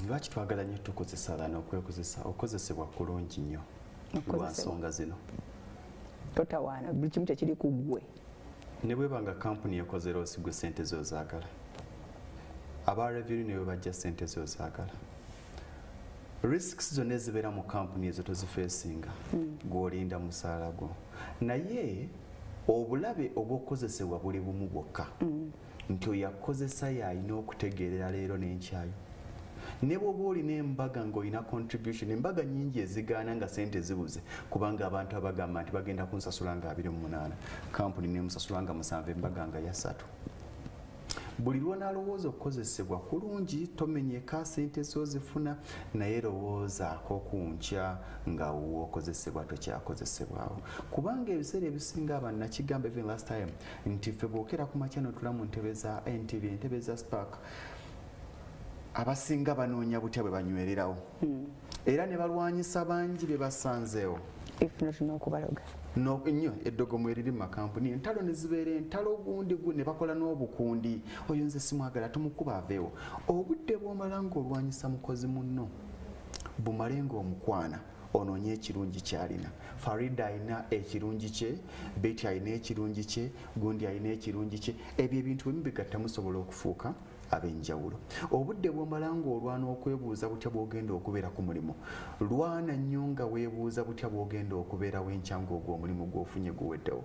Lwaki twagala nnyo tukozesa than okwekozesa? Okozesebwa kulungi nnyo lwa Okozesebwa. nsonga zino. Totawaana, buli kimu tekiri ku ggwe. Ne bweba nga kampuni ekoze loss, gwe sente zozaagala. Aba revenue ne bwe bajja, sente zozaagala. Risks zonna ezibeera mu kampuni ezo tozifeesinga, gw'olinda musaala gwo. Naye obulabe obw'okukozesebwa buli bumu bwokka, nti oyo akozesa y'alina okutegeerera leero n'enkyayo. Ne bw'oba olina embaga ng'olina contribution, embaga nyingi ezigaana nga sente zibuze, kubanga abantu abagamba nti bagenda kunsasula nga 28, kampuni nemusasula nga 7, embaga nga ya 3. Buli lwonalowooza okukozesebwa kulungi, tomenyeka, sente zozifuna, naye lowoozaako ku nkya nga wookozesebwa tokyakozesebwawo, kubanga ebiseera ebisinga abannakigamba, even last time, nti ffe bwokera ku makya notula mu ntebe za NTV, entebe za Spark, abasinga banoonya butya bwe banywererawo, era ne balwanyisa bangi be basanzeewo. If not, n'okubaloga. No nnyo eddogo mweriri mu makampuni, entalo ne zibeera entalo, gundi gu ne bakola n'obukundi, oyo nze simwagala, tumukuba aveewo. Obudde bw'omala ng'olwanyisa mukozi munno, bumale ng'omukwana, onoonye ekirungi kyalina. Farida alina ekirungi kye, Betty alina ekirungi kye, gundi alina ekirungi kye. Ebyo ebintu bwe mubigatta, musobola okufuuka ab'enjawulo. Obudde bw'omala ng'olwana okwebuuza butya bw'ogenda okubeera ku mulimu, lwana nnyo nga weebuuza butya bw'ogenda okubeerawo enkya ng'ogwo omulimu gw'ofunye guweddewo.